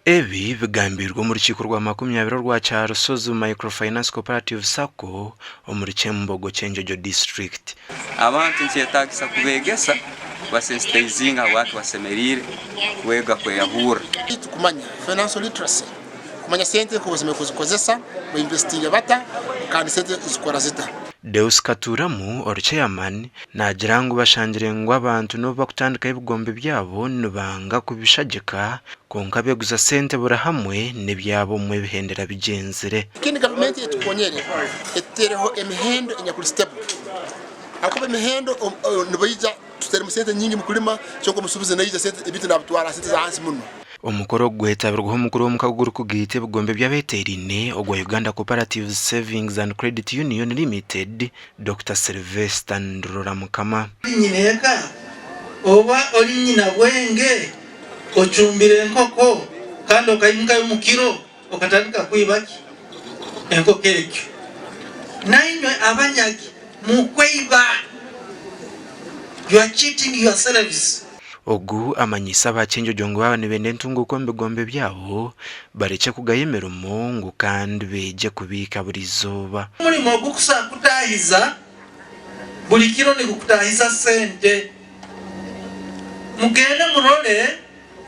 Ebi bigambirwe omu rukiiko rwa 20 orwa Kyarusozi Microfinance Cooperative Sacco omuri Kyembogo, Kyenjojo District. Abantu nikyetaagisa kubeegesa, kubasensitaizinga habwaki basemeriire kwega kweyahurra. Beitu kumanya financial literacy, kumanya sente nkoku osemeriire kuzikozesa, bainvestinge bata kandi sente zikora zita. Deus Katuramu ori Chairman naagira ngu bashangire ngu abantu n'obu bakutandikaho ebigombe byabo nibanga kubishagika kwonka beguza sente buri hamwe n'ebyabo omwe bihendera bigyenzire. Ekindi gavumenti etukonyere etutereho emihendo enyakuli stable ahakuba emihendo nibaija tuteremu sente nyingi mukulima kyonka omusubuzi naija sente ebintu nabitwara ha sente za hansi muno. Omukoro ogu gwetabirweho omukuru w'omukago ogurikugaita ebigombe by'abeteeraine ogwa Uganda Cooperatives Savings and Credit Union Limited, Dokita Sylvester Ndurura Mukama. Ori nyineeka oba ori nyinabwenge ocumbire enkoko kandi okaimukayo omu kiro okatandika kwiba ki? Enkoko egyo. Nainywe abanyagi mukweiba, you are cheating yourselves. Ogu amanyiise aba Kyenjojo ngu baaba nibenda entunguuka omu bigombe byabo, barekye kugaya emirimo ngu kandi beegye kubiika buri izooba. Omurimo ogu kusakutahiza buri kiro nigukutahiza sente. Mugende murole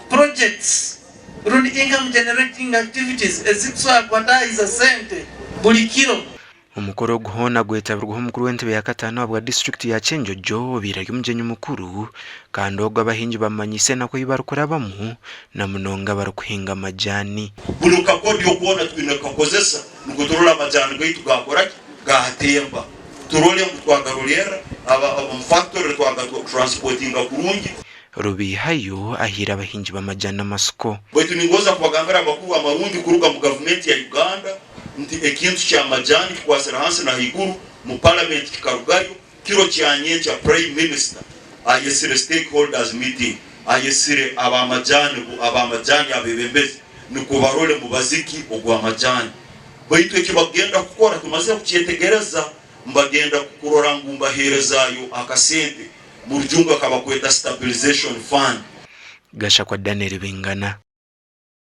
projects rundi income generating activities ezikusobora kubatahiza sente buri kiro. Omukoro ogu hoona gwetabirweho omukuru w'entebe ya kataano ahabwa disiturikiti ya Kyenjojo obaire ari omugyenyi mukuru kandi ogu abahingi bamumanyiise enaku ei barikurabamu na munonga abarikuhinga amajaani. Buri kakodyo koona twine kukakozesa nukwo turole amajaani gaitu gaakora ki? Gaatemba. Turole ngu twagarolerra omu fakitori twagatranspotinga kurungi. Rubiihayo ahaire abahingi b'amajaani amatsiko. Baitu ningonza kubagambira amakuru amarungi kuruga mu gavumenti ya Uganda nti ekintu ky'amajaani kikwasire hansi na haiguru mu palamenti kikarugayo kiro kya nyenkya Prime Minister ayesire stakeholders meeting ayesire ab'amajaani ab'amajaani abebembezi nikwo barole mubazi ki ogw'amajaani baitu eki bakugenda kukora tumazire kukyetegereza mbagenda kurora ngu mbaheerezayo akasente mu rujungu akabakweta stabilization fund. Gashakwa Daniel Bingana.